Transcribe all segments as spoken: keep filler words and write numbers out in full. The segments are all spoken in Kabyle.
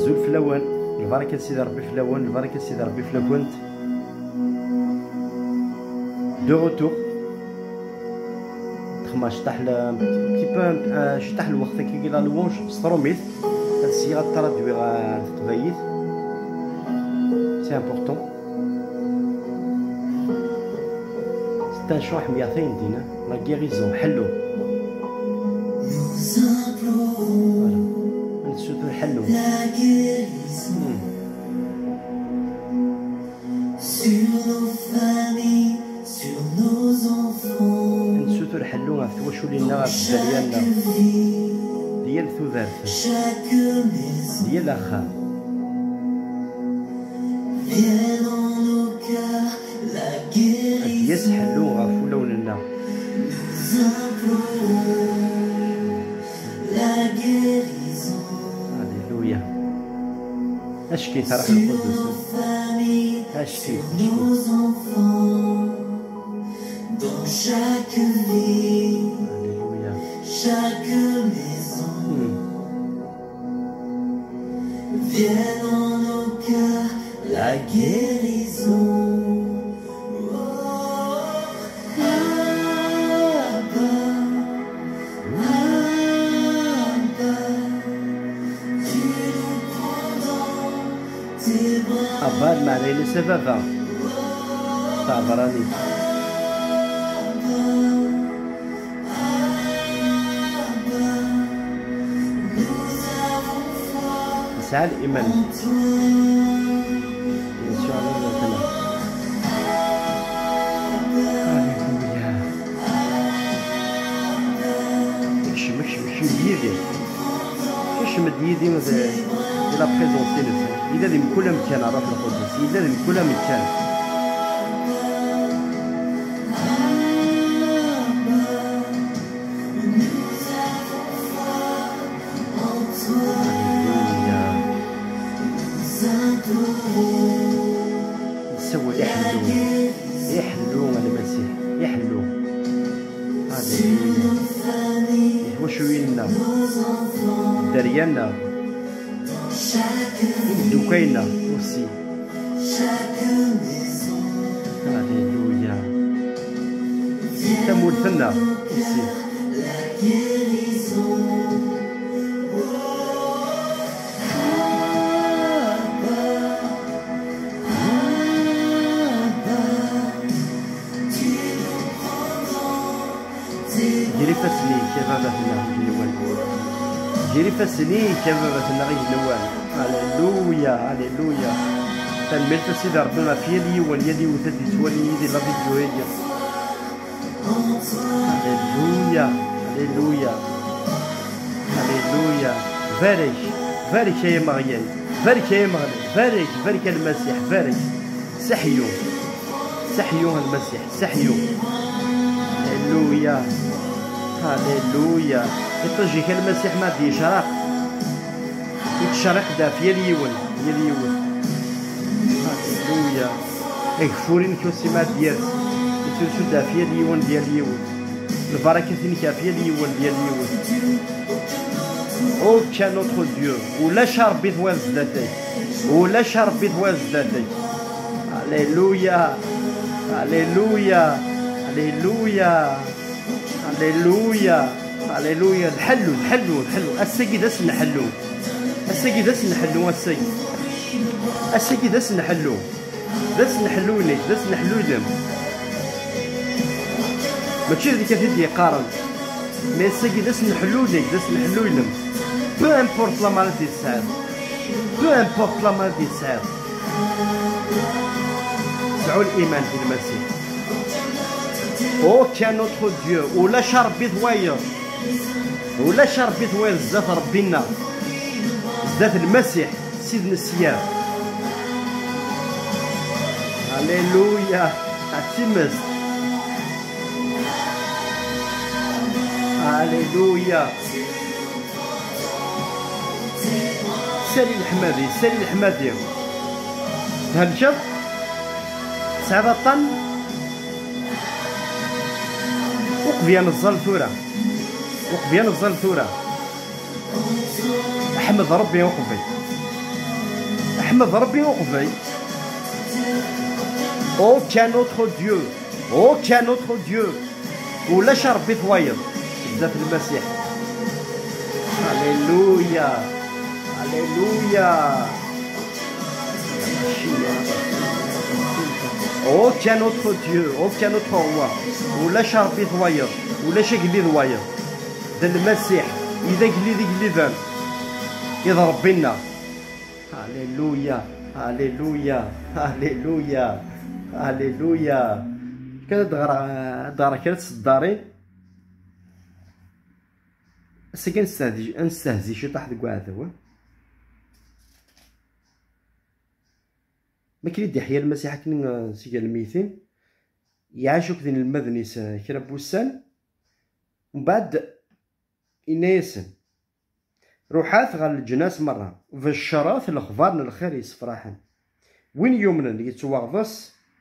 Fell-awen, lbaraka n Sidi Ṛebbi fell-awen, lbaraka n Sidi Ṛebbi fell-akent. De retour. Txemma cṭaḥ l-, un petit peu, euh, cṭaḥ lweqt akka i la louange s tṛumit. Ad syiɣ ad traduiɣ ɣer teqbaylit. C'est important. C'est un chant ḥmiɣ tayen din, la guérison, ḥellu. Voilà. Ad nessutur ḥellu. Hmm. Ad nessutur ḥellu ɣef twaculin-nneɣ, ɣef dderya-nneɣ, di yal tudert, di yal axxam. Ad d-yas ḥellu ɣef wulawen-nneɣ. Alléluia. Acki-t a Ṛṛuḥ Lqudus. Acki-t, acki-t. Alléluia. Hmm. Abba, lmeɛna-ines a baba. Taɛebranit. Nesɛa liman. Yasuɛ Baba-tneɣ. Aleluya. Kcem, kcem, kcem-d yid-i. Kcem-d yid-i di, di la présence-ines. Yella di mkul amkan, Ṛṛuḥ Lqudus. Yella di mkul amkan. Aleluya. Nessawel i ḥellu. I ḥellu a Lmasiḥ. I ḥellu. Aleluya. I twaculin-nneɣ. Dderya-nneɣ. Imeddukal-nneɣ aussi. Aleluya. Tamurt-nneɣ aussi. Ger ifassen-ik a baba-tneɣ igenwan. Ger ifassen-ik a baba-tneɣ igenwan. Aleluya, aleluya. Tanemmirt a Sidi Ṛebbi ɣef yal yiwen, yal yiwet ad d-yettwali yid-i la vidéo-agi. Aleluya, aleluya, aleluya. Barek, barek ay Ameɣlal, barek ay Ameɣlal, barek, barek a Lmasiḥ, barek. Seḥyu, seḥyu a Lmasiḥ, seḥyu. Aleluya, aleluya. Iṭij-ik a Lmasiḥ ma d-yecraq. Yettcerriq-d ɣef yal yiwen, yal yiwen. Aleluya. Ageffur-inek a Sidi ma d-yers, yettrusu-d ɣef yal yiwen d yal yiwen. Lbarakat-inek ɣef yal yiwen d yal yiwen. Aucun autre Dieu. Ulac Ṛebbi twal zdat-k. Ulac Ṛebbi twal zdat-k. Aleluya. Aleluya. Aleluya. Aleluya. Aleluya. Lḥellu, lḥellu, lḥellu. Ass-agi d ass n ḥellu. Ass-agi d ass n ḥellu, ass-agi. Ass-agi d ass n ḥellu. D ass n ḥellu-inek, d ass n ḥellu-inem. Mačči d nekk ad t-id-yeqqaren. Mais ass-agi d ass n ḥellu-inek, d ass n ḥellu-inem. Peu importe la maladie tesɛiḍ. Peu importe la maladie tesɛiḍ. Sɛu liman di Lmasiḥ. Aucun autre Dieu. Ulac Ṛebbi d wayeḍ. Ulac Ṛebbi d wayeḍ zdat Ṛebbi-nneɣ. Zdat Lmasiḥ, Ssid n ṣṣyam. Aleluya. A timest. Aleluya. Sali leḥmadi, sali leḥmadi. Thelkeḍ? Tesɛiḍ aṭṭan? Uqbel ad neẓẓal tura. Uqbel ad neẓẓal tura. Ḥmed Ṛebbi uqbel. Ḥmed Rebbi uqbel. Aucun autre Dieu. Aucun autre Dieu. Ulac Rebbi d wayeḍ. Zdat Lmasiḥ. Alléluia. Alléluia. Aucun autre Dieu, aucun autre roi. Ulac Rebbi d wayeḍ. Ulac agellid d wayeḍ. D Lmasiḥ i d agellid igelliden, i d Ṛebbi-nneɣ. Alléluia, alléluia, alléluia, alléluia. Kan ad ɣreɣ, ad ɣreɣ kra n tseddarin. Ass-agi ad nestehzi, ad nestehzi ciṭaḥ deg uɛdaw. Ma akken i d-iḥya Lmasiḥ akken, eh, seg lmeytin, iɛac akked inelmaden-is, eh, kra n wussan, mbeɛd inna-yasen: "Ruḥat ɣer leǧnas merra, beccret lexbar n lxir yessefraḥen. Win yumnen yettwaɣḍes,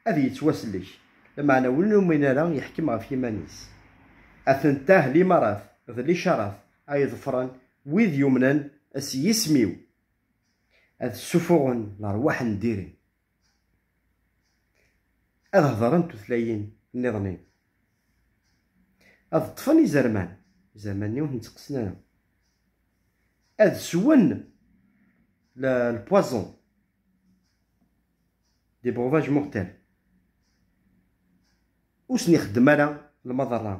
ad yettwasellek, lameɛna win ur yumin ara yeḥkem ɣef yiman-is." Atentah limarat d licarat ay ḍefren wid yumnen s yisem-iw. Ad ssufuɣen lerwaḥ n diri. Ad hedren tutlayin nniḍen. Ad ṭṭfen izerman. Izerman-nni ur ten-tteqqsen ara. Ad swen le, le poison. Des breuvages mortels. Ur sen-ixeddem ara lmaḍerra.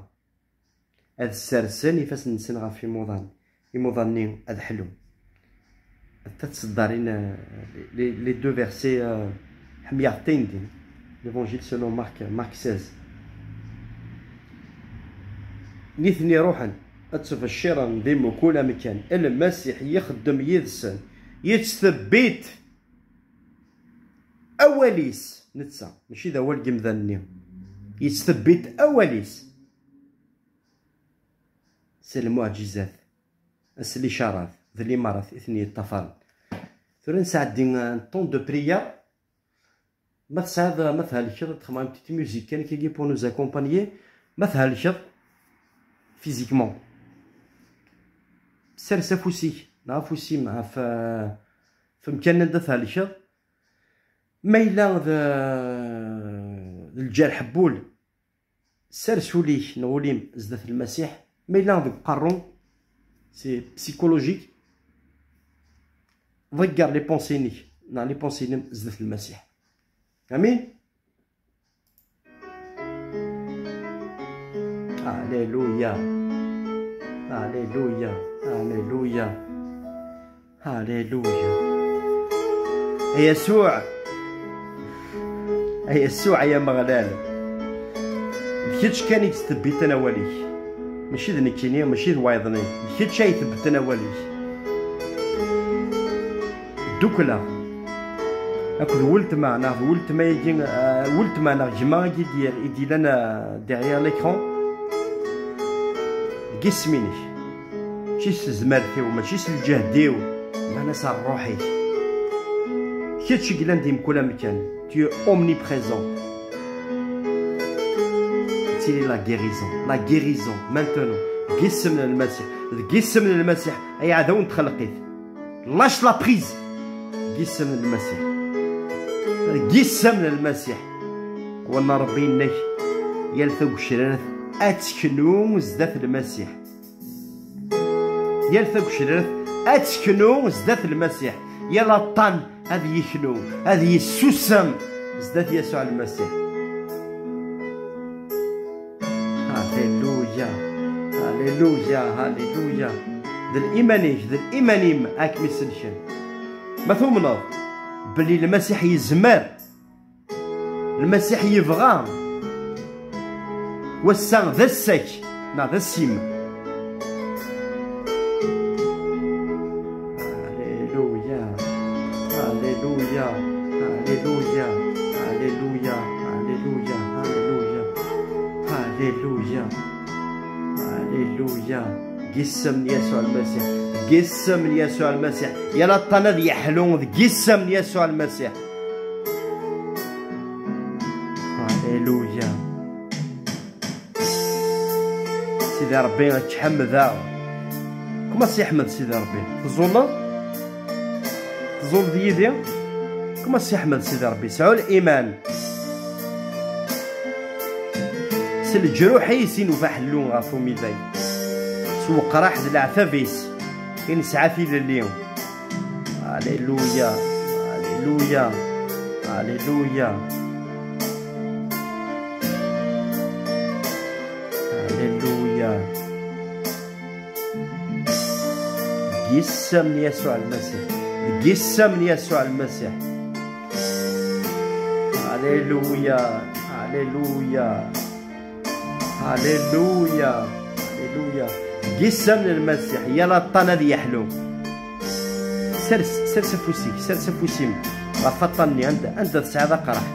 Ad ssersen ifassen-nsen ɣef imuḍan, imuḍan-nni ad ḥlun. Ad tseddarin, euh, les, les deux versets, euh, ḥemyaɣ tindin, l'Évangile selon Marc, Marc seize. Nitni ruḥen ad ttbecciren di mkul amkan. Lmasiḥ yexdem yid-sen, yettthebbit awal-is, netta, mačči d awal n yimdanen-nni. Yettthebbit awal-is s lmuɛǧizat, s licarat d limarat i ten-yeṭṭafaren. Tura nesɛeddi un temps de prière. Ma tesɛiḍ, ma thelkeḍ, ad d-xedmeɣ une petite musique kan kagi pour nous accompagner. Ma thelkeḍ physiquement, sers afus-ik neɣ afus-im ɣef, euh, ɣef umkan anda thelkeḍ. Ma yella d, d lǧerḥ n wul, sers ul-ik neɣ ul-im zdat Lmasiḥ. Ma yella deg uqerru, c'est psychologique, ḍegger les pensées-inek neɣ les pensées-inem zdat Lmasiḥ. Amin. Alléluia. Alléluia. Alléluia. Alléluia. A Yasuɛ, a Yasuɛ, ay Ameɣlal, d kečč kan i yettebbiten awal-ik. Mačči d nekkini, mačči d wayeḍ-nni. D kečč ay itebbten awal-ik. Ddukleɣ akked weltma, neɣ d weltma-agi, eh, weltma neɣ gma-agi i d-, i d-yellan, eh, derrière l'écran, deg isem-inek. Mačči s tezmert-iw, mačči s lǧehd-iw, meɛna s ṛṛuḥ-ik. Kečč i yellan di mkul amkan, tu es omniprésent. Ad tili la guérison, la guérison, maintenant, deg isem n Lmasiḥ, deg isem n Lmasiḥ, ay aɛdaw n txelqit. Lâche la prise. Deg isem n Lmasiḥ. Deg isem n Lmasiḥ. Wala Ṛebbi yenna-k, yal tagecrart ad teknu zdat Lmasiḥ. Yal tagecrart ad teknu zdat Lmasiḥ. Yal aṭṭan ad yeknu, ad yessusem zdat Yasuɛ Lmasiḥ. Alléluia, alléluia, alléluia. D liman-ik, d liman-im ad kem-isellken. Ma tumneḍ belli Lmasiḥ yezmer, Lmasiḥ yebɣa, wass-a d ass-ak neɣ d ass-im. Alléluia. Alléluia. Alléluia. Alléluia. Alléluia. Alléluia. Alléluia. Deg isem n Yasuɛ Lmasiḥ. Deg isem n Yasuɛ Lmasiḥ. Yal aṭṭan ad yeḥlu deg isem n Yasuɛ Lmasiḥ. Alléluia. Sidi Ṛebbi, ad k-ḥemdeɣ. Comment s-iḥmed Sidi Ṛebbi? Teẓẓulleḍ? Teẓẓulleḍ yid-i? Comme a Si Ḥmed, Sidi Ṛebbi, sɛu liman. S leǧruḥ-is i nufa ḥellu ɣef umidag, s weqraḥ d leɛtab-is i nesɛa tilelli. Alleluia, alleluia, alleluia, alleluia. Deg yisem n Yasuɛ Lmasiḥ. Deg yisem n Yasuɛ Lmasiḥ. Alleluia. Alleluia. Alleluia. Alleluia. Deg yisem n Lmasiḥ, yal aṭṭan ad yeḥlu. Sers, sers afus-ik, sers afus-im ɣef waṭṭan-nni, anda, anda tesɛiḍ aqraḥ.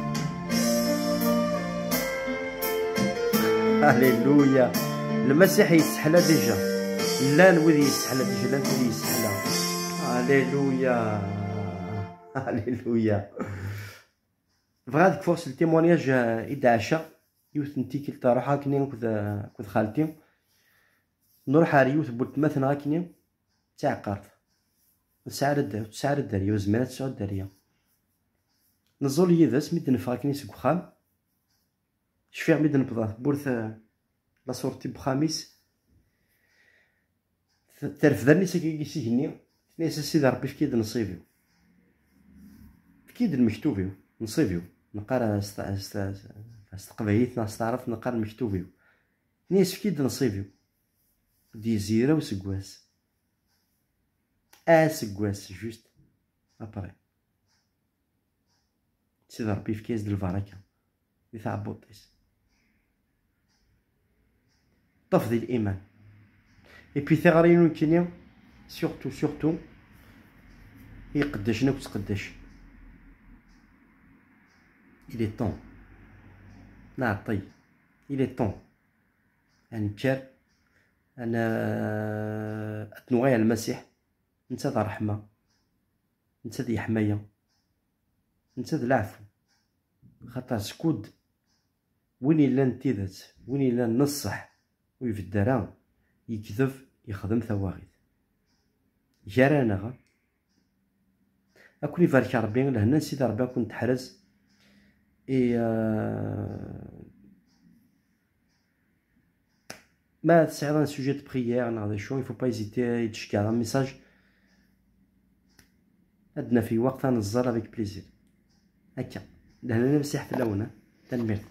Alleluia. Lmasiḥ yesseḥla déjà. Llan wid yesseḥla déjà, llan wid yesseḥla. Alleluia. Alleluia. Bɣiɣ ad kfuɣ s le témoignage, euh, i d-ɛaceɣ. Yiwet n tikkelt ruḥeɣ akkenni akked, euh, akked xalti. Nruḥ ɣer yiwet n weltma-tneɣ akkenni, d taɛeqqart. Ur tesɛi ara dder-, ur tesɛi ara dderya, ur tezmir ad tesɛu dderya. Neẓẓul yid-s mi d-neffeɣ akkenni seg uxxam. Cfiɣ mi d-nebḍa tewwurt, eh, la sortie n uxxam-is, t-, terfed allen-is akka s igenni, tenna-yas: "A Sidi Ṛebbi, efk-iyi-d nnṣib-iw. Efk-iyi-d lmektub-iw, nnṣib-iw." Neqqar s ta-, s ta-, s teqbaylit neɣ s taɛrabt neqqar lmektub-iw. Tenna-yas: "Efk-iyi-d nnṣib-iw." D-yezzi ira useggas. Aseggas, juste après. Sidi Ṛebbi yefka-yas-d lbaraka di tɛebbuḍt-is. Ṭṭef di liman. Et puis tiɣri-inu nekkini, surtout, surtout, i iqeddacen akk ttqeddacen. Il est temps. Nɛeṭṭel. Il est temps. Ad nekker, ad n-, ad nuɣal ɣer Lmasiḥ. Netta d ṛṛeḥma. Netta d leḥmaya. Netta d leɛfu. Xaṭer skud win yellan d tidet, win yellan n ṣṣeḥ, ur ibedd ara, yekdeb, yexdem tawaɣit. Gar-aneɣ, ad ken-ibarek Ṛebbi, lehna n Sidi Ṛebbi ad ken-teḥrez. Et, euh, Ma tesɛiḍ un sujet de prière neɣ d acu, il faut pas hésiter ad yi-d-tceggɛeḍ un message. Ad d-naf lweqt ad neẓẓal avec plaisir. Akka. Lehna n Lmasiḥ fell-awen, eh? Tanemmirt.